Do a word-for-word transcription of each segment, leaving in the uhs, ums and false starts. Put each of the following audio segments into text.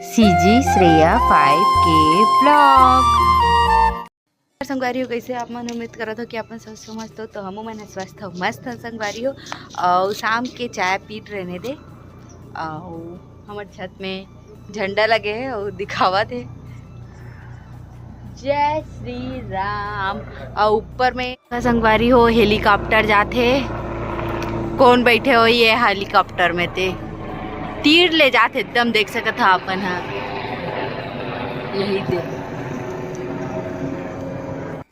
CG Shreya five के blog. संगवारी हो, कैसे आप मन? उम्मीद करत हो कि आप मन स्वस्थ हो, मस्त हो। तो हमू मन ह स्वस्थ हो, मस्त हो संगवारी हो। अउ शाम के चाय पीत रहने दे। अउ हमर छत में झंडा लगे हे अउ दिखावत हे, जय श्री राम। अउ ऊपर में संगवारी हो, हेलीकॉप्टर जाथे। कौन बैठे हो ये हेलीकॉप्टर में? ते तीर ले जाथे एकदम, देख सकत हा अपन हा। यही दे।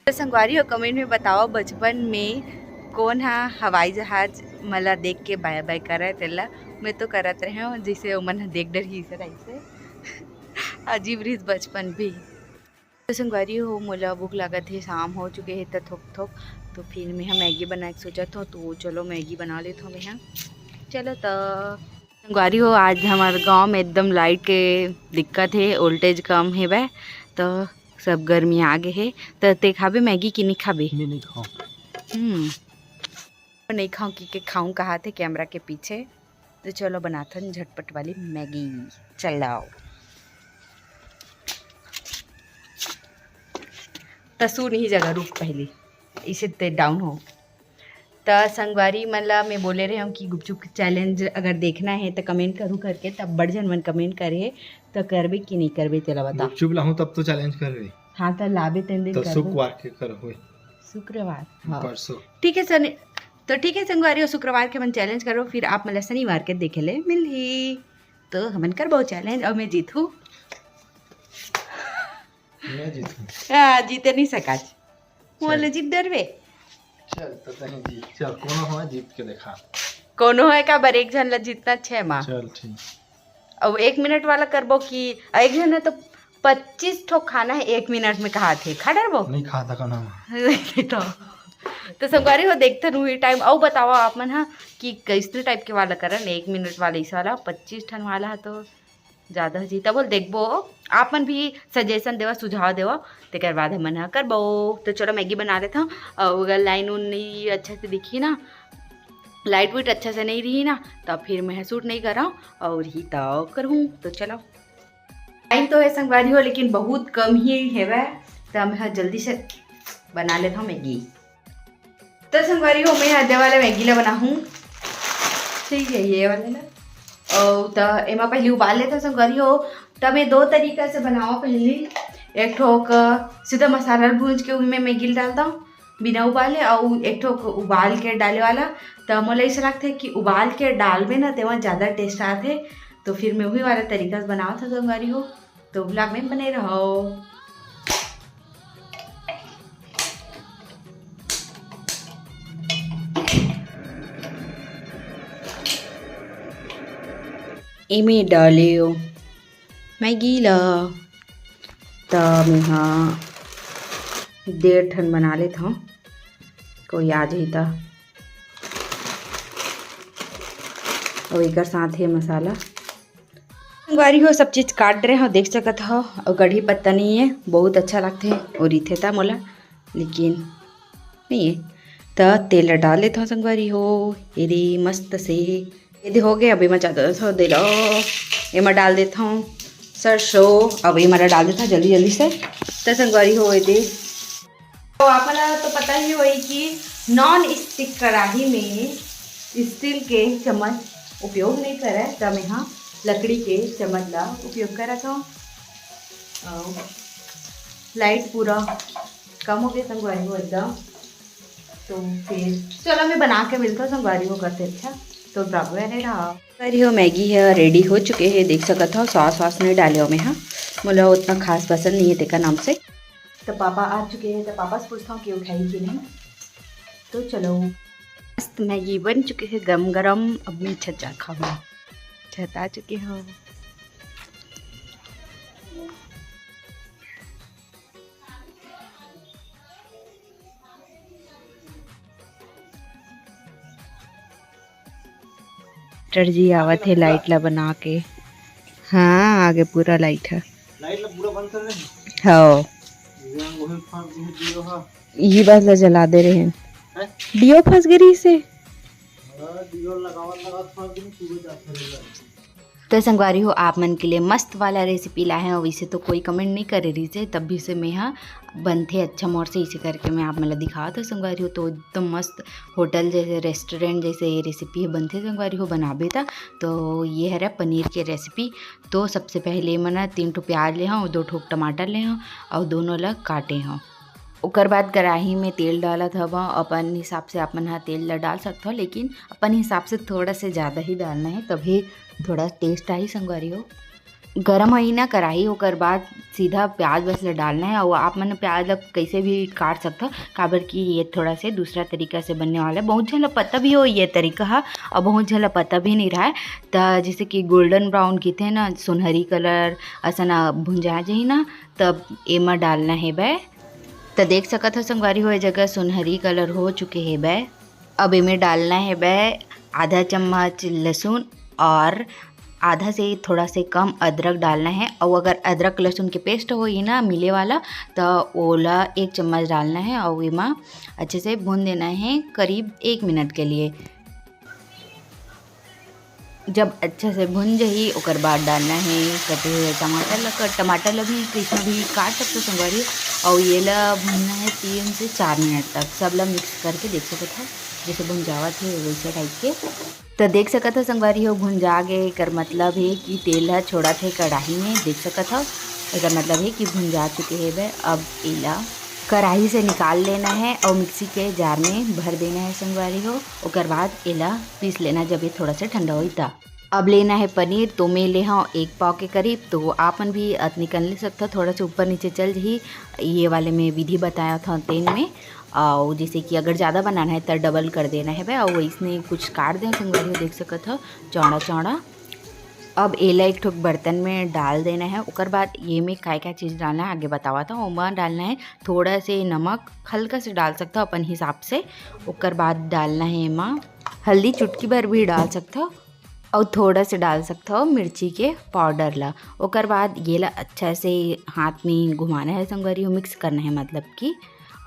तो संगवारी हो, कमेंट में बताओ, बचपन में कौन हा हवाई जहाज मला देख के बाय बाय करे तेला? मैं तो करत रहे हूँ, जिसे ओमन ह देख डरही से रहिसे। अजीब रहिस बचपन भी। तो संगवारी हो, मोला भूख लागत हे, शाम हो चुके हे त थोक थोक। तो फिर मैं ह मैगी बनाए के सोचत हूँ, तो चलो मैगी बना लेत हूँ मैं ह। चलो त संगवारी हो, आज हमारे गांव में एकदम लाइट के दिक्कत हे, वोल्टेज कम हे बे, तो सब गर्मी आ गे हे। त ते खाबे मैगी कि नहीं खाबे? मैं नहीं खाऊं। हम्म, नहीं खाऊं कि के खाऊं कहा थे कैमरा के पीछे। तो चलो बनाथन झटपट वाली मैगी। चलाओ। तसू नहीं जगह, रुक पहले, इसे ते डाउन हो। त संगवारी मन ला मैं बोले रहे हूँ कि गुपचुप के चैलेंज अगर देखना है तो कमेंट करू करके, तब बड़ झन मन कमेंट करे, तो करबे कि नहीं करबे तेला बता। गुपचुप लाहूं तब तो चैलेंज करबे। हाँ, तो लाबे तेन दिन तो करबे। शुक्रवार के करबे। शुक्रवार, हाँ। परसों। ठीक है सर, तो ठीक है संगवारी हो, शुक्रवार के मन चैलेंज करो, फिर आप मन ला शनिवार के देखे ले मिलही। तो हमन करबो चैलेंज और मैं जीतहूँ। मैं जीतहूँ। आ, जीते नहीं सकाच। चल। मोला जीत डरबे। चल, तो तहीं जीत। चल, कोनो होय जीत के देखा। कोनो होय का बर, एक झन ला जीतना छे मा। चल, ठीक। अब एक मिनट वाला करबो कि एक झन है तो पच्चीस ठो खाना है एक मिनट में कहा थे, खा डरबो? नहीं खाता खाना में। तो, तो संगवारी हो, देखते रहू ये टाइम। अउ बताओ आप मन हा कि कैसने टाइप के वाला करन, एक मिनट वाला, इस वाला पच्चीस ठन वाला है तो ज्यादा हो जी, तब बोल देखबो, आप मन भी सजेशन देवा, सुझाव देवा, तेकर बाद हमन ह करबो। तो चलो मैगी बना लेत हूँ। और अगर लाइन उन नहीं अच्छा से दिखी ना, लाइट वाइट अच्छा से नहीं रही ना, तो फिर मैं शूट नहीं करऊँ और ही तो करूँ। तो चलो, टाइम तो है संगवारी हो, लेकिन बहुत कम ही हेवै, तो मैं ह जल्दी से बना लेत हूँ मैगी। तो संगवारी हो, मैं आधे वाला मैगी ला बनाहूँ। ठीक है, ये वाला ना। और तो एमा पहले उबाल लेते संगवारी हो। तो मैं दो तरीका से बनावा। पहले एक ठोक सीधा मसाला भूंज के उनमें मैगी डालता हूँ बिना उबाले, और एक ठोक उबाल के डाले वाला। तो मोला ऐसा लगता है कि उबाल के डालबे ना, तेमा ज़्यादा टेस्ट आते। तो फिर मैं वही वाला तरीका से बनावा था संगवारी हो। तो ब्लॉग में बने रहो। एमे डालियो मैगी ला, त मेहा डेढ़ ठन बना लेत हूँ, कोई आ जाही त। और एकर साथ हे मसाला। संगवारी हो, सब चीज काट रहे हो, देख सकत हो। और कढ़ी पत्ता नहीं है, बहुत अच्छा लगथे और इथे ता मोला, लेकिन नहीं है। त तेल ला डाल लेत हो संगवारी हो, एदे मस्त से। एदे हो गए, अब एमा ज्यादा हो दे लो, एमा डाल देत हूँ सरसों। अब एमा ला डाल देत हूँ जल्दी जल्दी से। त संगवारी हो, एदे तो आप मन ला तो पता ही होही कि नॉन स्टिक कढ़ाई में स्टील के चम्मच उपयोग नहीं करे, त मैं हा लकड़ी के चम्मच ला उपयोग करत हूँ। अउ लाइट पूरा कम हो गया संगवारी हो एकदम। तो फिर चलो, मैं बना के मिलता हूँ संगवारी हो करते। अच्छा, तो ब्लॉग में रहा। संगवारी हो, मैगी है रेडी हो चुके है, देख सकत हो, सॉस वॉस नहीं डाले हो मैं हा, मोला उतना खास पसंद नहीं है तेका नाम से। तो पापा आ चुके हैं, तो पापा से पूछता हूँ कि वो खाई कि नहीं। तो चलो, मस्त मैगी बन चुके हैं, गरम गरम। अब मैं छत जा खाऊँ, छत आ चुके हो। डॉक्टर जी आवत हे लाइट ला बना के। हाँ, आगे पूरा लाइट है। लाइट ला पूरा बंद कर दे। हाँ। ये वही फंस गई है जियो हा। ये बात ला जला दे रहे हैं। हैं? जियो फंस गई से। हाँ, जियो लगावत लगावत फंस गई, सुबह जात रहेगा। तो संगवारी हो, आप मन के लिए मस्त वाला रेसिपी लाए हैं, और इसे तो कोई कमेंट नहीं करे रहिस हे, तब भी से मैं हा बनथे अच्छा मोर से, इसे करके मैं आप मन ला दिखावत हूँ संगवारी हो। तो एकदम मस्त होटल जैसे, रेस्टोरेंट जैसे ये रेसिपी बनथे संगवारी हो, बनाबे त। तो ये हरे पनीर के रेसिपी। तो सबसे पहले मैं ना तीन ठो प्याज ले हूँ, दो ठो टमाटर ले हूँ, और दोनों ला काटे हूँ। ओकर बाद कढ़ाई में तेल डालत हवं। अपन हिसाब से आप मन ह तेल ला डाल सकथव, लेकिन अपन हिसाब से थोड़ा से ज़्यादा ही डालना है, तभी थोड़ा टेस्ट आही संगवारी हो। गरम होही ना कढ़ाई, ओकर बाद सीधा प्याज बस ला डालना है। और आप मन प्याज ला कैसे भी काट सकथव, काबर कि ये थोड़ा से दूसरा तरीका से बनने वाला है। बहुत झन ला पता भी हो ये तरीका ह, और बहुत झन ला पता भी नहीं रहा है। त जैसे कि गोल्डन ब्राउन किथे ना, सुनहरी कलर असन भुंजा जाही ना, तब एमा डालना है बै। त देख सकत हो संगवारी हो, ये जगह सुनहरी कलर हो चुके हे बै। अब एमे डालना है बै आधा चम्मच लहसुन और आधा से थोड़ा से कम अदरक डालना है। और अगर अदरक लहसुन के पेस्ट होही ना मिले वाला, तो ओला एक चम्मच डालना है और एमा अच्छे से भून देना है करीब एक मिनट के लिए। जब अच्छा से भुन जाही, ओकर बाद डालना है कटे हुए टमाटर ला। क-, टमाटर ला भी इसमें भी काट सकते हो संगवारी। और ये ला भुनना है तीन से चार मिनट तक। सब ला मिक्स करके देख सकत हो, जैसे भुन जावत है वैसे टाइप के। तो देख सकत हो संगवारी हो, भुन जा गए। एकर मतलब है कि तेल ह छोड़त है कढ़ाई में, देख सकत हो। एकर मतलब है कि भुन जा चुके हे बै। अब एला कढ़ाई से निकाल लेना है और मिक्सी के जार में भर देना है संगवारी हो। ओकर बाद एला पीस लेना, जब ये थोड़ा सा ठंडा होई त। अब लेना है पनीर, तो मैं ले हूँ एक पाव के करीब। तो आप मन भी अतनी कन ले सकथो, थोड़ा सा ऊपर नीचे चल जही। ये वाले में विधि बताया था तेन में। और जैसे कि अगर ज़्यादा बनाना है तो डबल कर देना है भाई। और इसने कुछ काट दें संगवारी हो, देख सकत हो चौड़ा चौड़ा। अब एला एक ठो बर्तन में डाल देना है। ओकर बाद ये में काय काय चीज़ डालना है आगे बतावा था। ओमा डालना है थोड़ा से नमक, हल्का से डाल सकता हो अपन हिसाब से। ओकर बाद डालना है एमा हल्दी, चुटकी भर भी डाल सकता हो, और थोड़ा से डाल सकता हो मिर्ची के पाउडर ला। ओकर बाद ये ला अच्छा से हाथ में घुमाना है संगवारी हो, मिक्स करना है मतलब कि,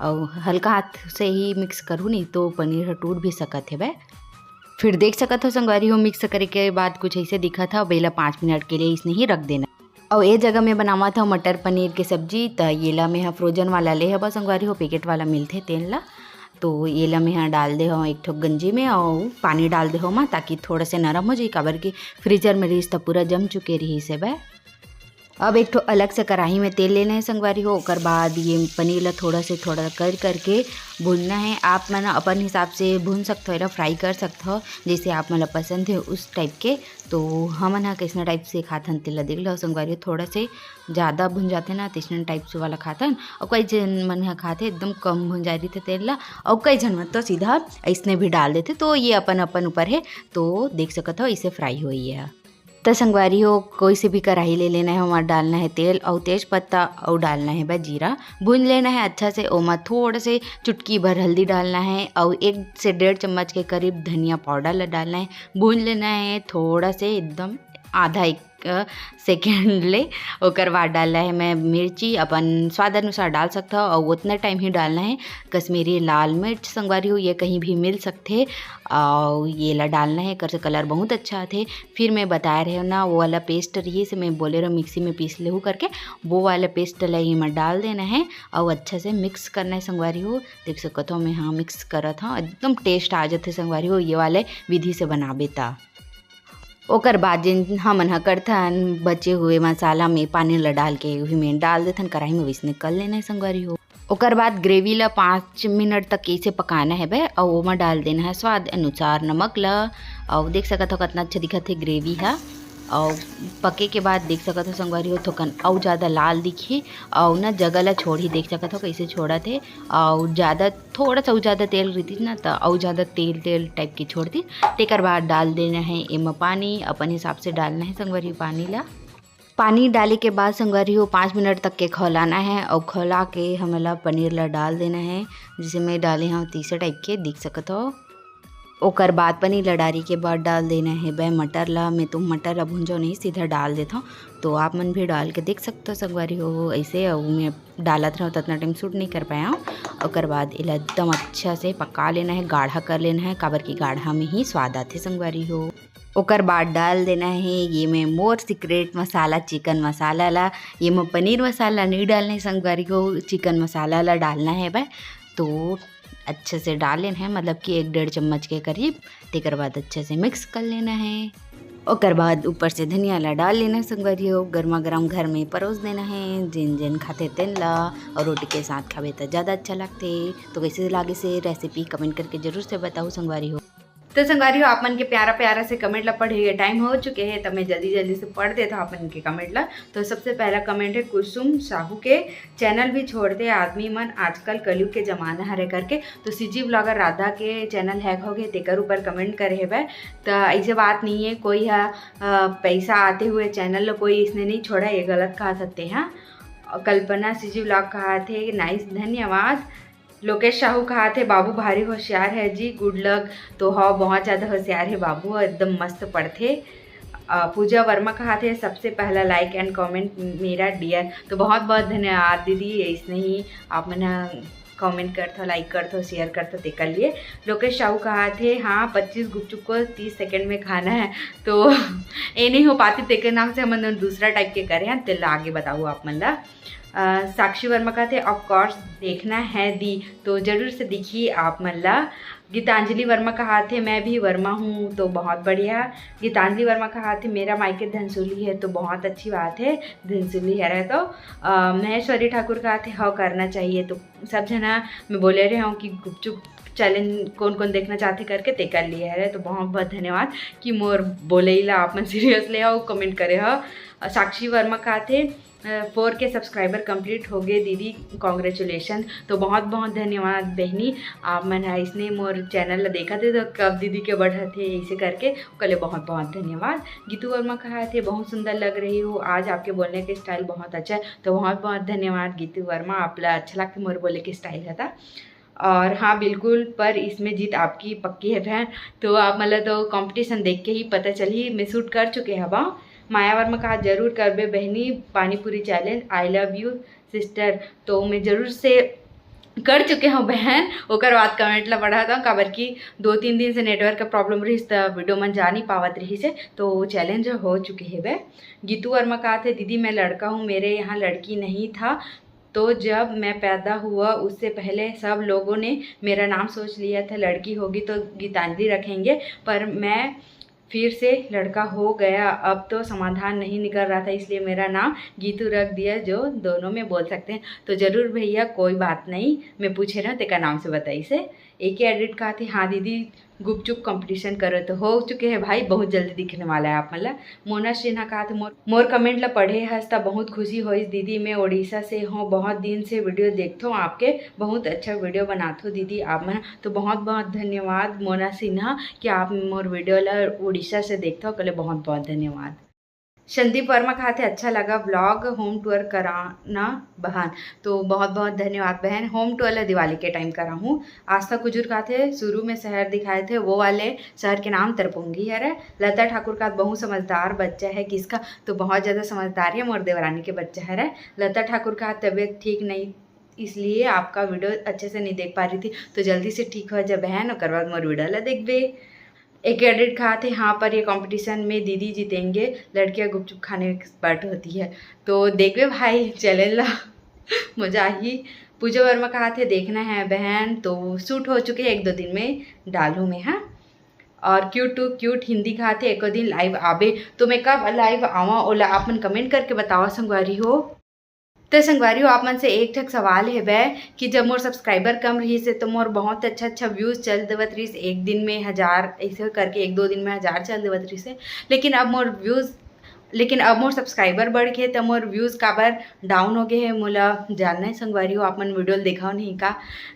और हल्का हाथ से ही मिक्स करूँ, नहीं तो पनीर ह टूट भी सकत है बै। फिर देख सकत हो संगवारी हो, मिक्स करे के बाद कुछ ऐसे दिखत है। अब एला पाँच मिनट के लिए इसने ही रख देना। और ये जगह में बनावत हूँ मटर पनीर के सब्जी। त ये ला मैं ह फ्रोजन वाला ले हवा संगवारी हो, पैकेट वाला मिलथे तेन ला। तो ये ला मैं ह डाल दे हूँ एक ठो गंजी में और पानी डाल दे हूँ मैं, ताकि थोड़ा से नरम हो जाए, काबर कि फ्रीजर में रहिस त पूरा जम चुके रहिस हे बै। अब एक ठो अलग से कढ़ाई में तेल लेना है संगवारी हो। ओकर बाद ये पनीर ला थोड़ा से थोड़ा कर करके भूनना है। आप मन अपन हिसाब से भून सकते हो, एला फ्राई कर सकते हो, जैसे आप मन ला पसंद है उस टाइप के। तो हमन ह कइसना टाइप से खाथन तेला देख लो संगवारी हो, थोड़ा से ज़्यादा भुंजाथे ना, तइसने टाइप से वाला खाथन। और कई झन मन ह खाथे एकदम कम भुंजाए रहिथे तेल ला, और कई झन मन तो सीधा अइसने भी डाल देथे। तो ये अपन अपन ऊपर है, तो देख सकत हो इसे फ्राई होई है। त संगवारी हो, कोई से भी कढ़ाई ले लेना है, ओमा डालना है तेल और तेज पत्ता और डालना है बा जीरा। भून लेना है अच्छा से, ओमा थोड़ा से चुटकी भर हल्दी डालना है और एक से डेढ़ चम्मच के करीब धनिया पाउडर ला डालना है। भून लेना है थोड़ा से, एकदम आधा एक, अ, सेकेंड ले। ओकर बाद डालना है मैं मिर्ची, अपन स्वाद अनुसार डाल सकता हो और उतना टाइम ही डालना है। कश्मीरी लाल मिर्च संगवारी हो, ये कहीं भी मिल सकथे। और ये ला डालना है, एकर से कलर बहुत अच्छा आथे। फिर मैं बताए रहे ना, वो वाला पेस्ट रहिस, मैं बोले रहे मिक्सी में पीस लेहू करके, वो वाला पेस्ट ला एमा डाल देना है और अच्छा से मिक्स करना है संगवारी हो। देख सकत हो मैं हाँ मिक्स करत हूँ, एकदम टेस्ट आ जाथे संगवारी हो ये वाले विधि से बनाबे त। ओकर बाद जेन हमन ह करथन, बचे हुए मसाला में पानी ल डाल के उही में डाल देथन कढ़ाई में, वइसने कर लेना है संगवारी हो। ओकर बाद ग्रेवी ल पाँच मिनट तक ऐसे पकाना है बे, अउ ओमा डाल देना है स्वाद अनुसार नमक ल। अउ देख सकत हो कतना अच्छा दिखत हे ग्रेवी ह। अउ पके के बाद देख सकत हो संगवारी हो, थोकन अउ ज़्यादा लाल दिखही, अउ ना जगह ल छोड़ही, देख सकत हो कइसे छोड़त हे। अउ ज़्यादा थोड़ा सा अउ ज़्यादा तेल रहितिस ना, त अउ ज़्यादा तेल, तेल टाइप के छोड़तिस। तेकर बाद डाल देना है एमा पानी, अपन हिसाब से डालना है संगवारी हो पानी ला। पानी डाले के बाद संगवारी हो पाँच मिनट तक के खौलाना है, अउ खौला के हमन ला पनीर ला डाल देना है। जैसे मैं डाले हूँ तीसरा टाइप के, देख सकत हो। ओकर बाद पनीर ला डाले के बाद डाल देना है बे मटर ला। मैं तो मटर ला भुंजो नहीं, सीधा डाल देता हूँ, तो आप मन भी डाल के देख सकते हो संगवारी हो ऐसे। अउ मैं डालत रहूँ, तो उतना टाइम शूट नहीं कर पाया हूँ। ओकर बाद एला एकदम अच्छा से पका लेना है, गाढ़ा कर लेना है, काबर कि गाढ़ा में ही स्वाद आथे संगवारी हो। ओकर बाद डाल देना है ये में मोर सीक्रेट मसाला, चिकन मसाला ला। ये में पनीर मसाला नहीं डालना है संगवारी हो, चिकन मसाला ला डालना है भाई। तो अच्छे से डाल लेना है, मतलब कि एक डेढ़ चम्मच के करीब। तेकर बाद अच्छे से मिक्स कर लेना है। ओकर बाद ऊपर से धनिया ला डाल लेना है संगवारी हो, गर्मा गर्म घर में परोस देना है जिन जिन खाथे तेन ला। और रोटी के साथ खावे तो ज़्यादा अच्छा लगथे। तो कैसे लागे से रेसिपी कमेंट करके जरूर से बताओ संगवारी हो। तो संगवारी हो, आप मन के प्यारा प्यारा से कमेंट ला पढ़े के टाइम हो चुके है, तो मैं जल्दी जल्दी से पढ़ देता हूँ आप मन के कमेंट ला। तो सबसे पहला कमेंट है कुसुम साहू के, "चैनल भी छोड़ दे आदमी मन, आजकल कलयुग के जमाना हरे" करके। तो सीजी ब्लॉगर राधा के चैनल हैक हो गए, तेकर ऊपर कमेंट करे हेबे। तो ऐसे बात नहीं है, कोई है पैसा आते हुए चैनल ला कोई इसने नहीं छोड़ा, ये गलत कहा सकते हैं। कल्पना सीजी ब्लॉग कहा थे नाइस, धन्यवाद। लोकेश साहू कहा थे, "बाबू भारी होशियार है जी, गुड लक।" तो हाँ, बहुत ज़्यादा होशियार है बाबू, एकदम मस्त पढ़थे। अ, पूजा वर्मा कहा थे, "सबसे पहला लाइक एंड कमेंट मेरा डियर।" तो बहुत बहुत धन्यवाद दीदी, इसने ही आप मन कमेंट करथो, लाइक करथो, शेयर करथो, तेकर लिए। लोकेश साहू कहा थे, "हाँ, पच्चीस गुपचुप को तीस सेकंड में खाना है।" तो ये नहीं हो पाती, तेकर नाम से हमन दूसरा टाइप के करे हैं, तेला आगे बताऊ आप मन ला। अ, साक्षी वर्मा कहा थे, "Of course, देखना है दी।" तो जरूर से दिखी आप मन ला। गीतांजलि वर्मा कहा थे, "मैं भी वर्मा हूँ।" तो बहुत बढ़िया। गीतांजलि वर्मा कहा थे, "मेरा मायके धनसुली है।" तो बहुत अच्छी बात है, धनसुली है रहे तो। अ, महेश्वरी ठाकुर कहा थे, "हाँ, करना चाहिए।" तो सब जना मैं बोले रहे हूँ कि गुपचुप चैलेंज कौन कौन देखना चाहते करके, तेकर लिए है रहे। तो बहुत बहुत धन्यवाद कि मोर बोले ला आप मन सीरियस ले हो, कमेंट करे हो। अ, साक्षी वर्मा कहा थे, "फोर के सब्सक्राइबर कंप्लीट हो गए दीदी, कॉन्ग्रेचुलेशन।" तो बहुत बहुत धन्यवाद बहनी, आप मन ह इसने मोर चैनल ला देखा थे तो कब दीदी के बढ़त है इसे करके, ओकर ले बहुत बहुत धन्यवाद। गीतू वर्मा कहा थे, "बहुत सुंदर लग रही हो आज, आपके बोलने के स्टाइल बहुत अच्छा है।" तो बहुत बहुत धन्यवाद गीतू वर्मा, आप ला अच्छा लगता मोर बोले के स्टाइल है था। और हाँ, बिल्कुल, पर इसमें जीत आपकी पक्की है बहन। तो आप मतलब तो कंपटीशन देख के ही पता चली, मैं शूट कर चुके हवा। माया वर्मा कहा, "जरूर करबे बहनी पानी पूरी challenge, I love you sister।" तो मैं जरूर से कर चुके हूँ बहन, ओकर बाद कमेंट ला पढ़ा था, काबर कि दो तीन दिन से नेटवर्क का प्रॉब्लम रहिस, त वीडियो मन जा नहीं पावत रहिस है, तो चैलेंज हो चुके है बे। गीतू वर्मा कहा थे, "दीदी, मैं लड़का हूँ, मेरे यहाँ लड़की नहीं था, तो जब मैं पैदा हुआ, उससे पहले सब लोगों ने मेरा नाम सोच लिया था, लड़की होगी तो गीतांजलि रखेंगे, पर मैं फिर से लड़का हो गया। अब तो समाधान नहीं निकल रहा था, इसलिए मेरा नाम गीतू रख दिया, जो दोनों में बोल सकते हैं।" तो जरूर भैया, कोई बात नहीं, मैं पूछे रहा तेका नाम से बताई से। एके एडिट कहा थे, "हाँ दीदी, गुपचुप कंपटीशन करो।" तो हो चुके हैं भाई, बहुत जल्दी दिखने वाला है आप मन ला। मोना सिन्हा कहा थे, "मोर मोर कमेंट ला पढ़े हस त बहुत खुशी होइस दीदी, मैं ओडिशा से हूँ, बहुत दिन से वीडियो देखथो आपके, बहुत अच्छा वीडियो बनाथो दीदी आप मन।" तो बहुत बहुत धन्यवाद मोना सिन्हा कि आप मोर वीडियो ला उड़ीसा से देखथो, ओकर ले बहुत बहुत धन्यवाद। संदीप वर्मा कहा थे, "अच्छा लगा व्लॉग, होम टूर कराना बहन।" तो बहुत बहुत धन्यवाद बहन, होम टूर ला दिवाली के टाइम करा हूँ। आस्था कुजूर कहा थे, "शुरू में शहर दिखाए थे, वो वाले शहर के नाम तरपुंगी हरे।" लता ठाकुर कहा, "बहुत समझदार बच्चा है किसका।" तो बहुत ज़्यादा समझदार है मोर देवरानी के बच्चा हरे। लता ठाकुर कहा, "तबीयत ठीक नहीं, इसलिए आपका वीडियो अच्छे से नहीं देख पा रही थी, तो जल्दी से ठीक हो जा बहन, ओकर बाद मोर वीडियो ला देखबे।" एक एडिट कहा थे, "हाँ, पर ये कंपटीशन में दीदी जीतेंगे, लड़कियाँ गुपचुप खाने में एक्सपर्ट होती है।" तो देखबे भाई, चैलेंज ला मजा आही। पूजा वर्मा कहा थे, "देखना है बहन।" तो शूट हो चुके हैं, एक दो दिन में डालूँ मैं, हाँ। और क्यूट टू क्यूट हिंदी कहा थे, "एको दिन लाइव आबे।" तो मैं कब लाइव आवा, ओला आप मन कमेंट करके बतावा संगवारी हो। तो संगवारी हो, आप मन से एक ठक सवाल हे बे कि जब मोर सब्सक्राइबर कम रहिस हे, तो मोर बहुत अच्छा अच्छा व्यूज चल देवत रहिस, एक दिन में हजार, ऐसे करके एक दो दिन में हजार चल देवत रहिस हे। लेकिन अब मोर व्यूज, लेकिन अब मोर सब्सक्राइबर बढ़ गए, तो मोर व्यूज काबर डाउन हो गए हे, मोला जानना है संगवारी हो। आप मन वीडियो ल देखाव नहीं का,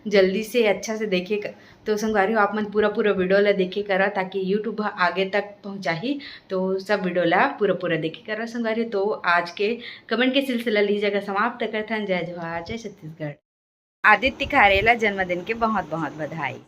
जल्दी से अच्छा से देखे क-, तो संगवारी हो, आप मन पूरा पूरा वीडियो ला देखे करा, ताकि YouTube ह आगे तक पहुँचाही। तो सब वीडियो ला पूरा पूरा देखे करा संगवारी हो। तो आज के कमेंट के सिलसिला ली जगह समाप्त करथन। जय जोहार, जय छत्तीसगढ़। आदित्य खारे ला जन्मदिन के बहुत बहुत बधाई।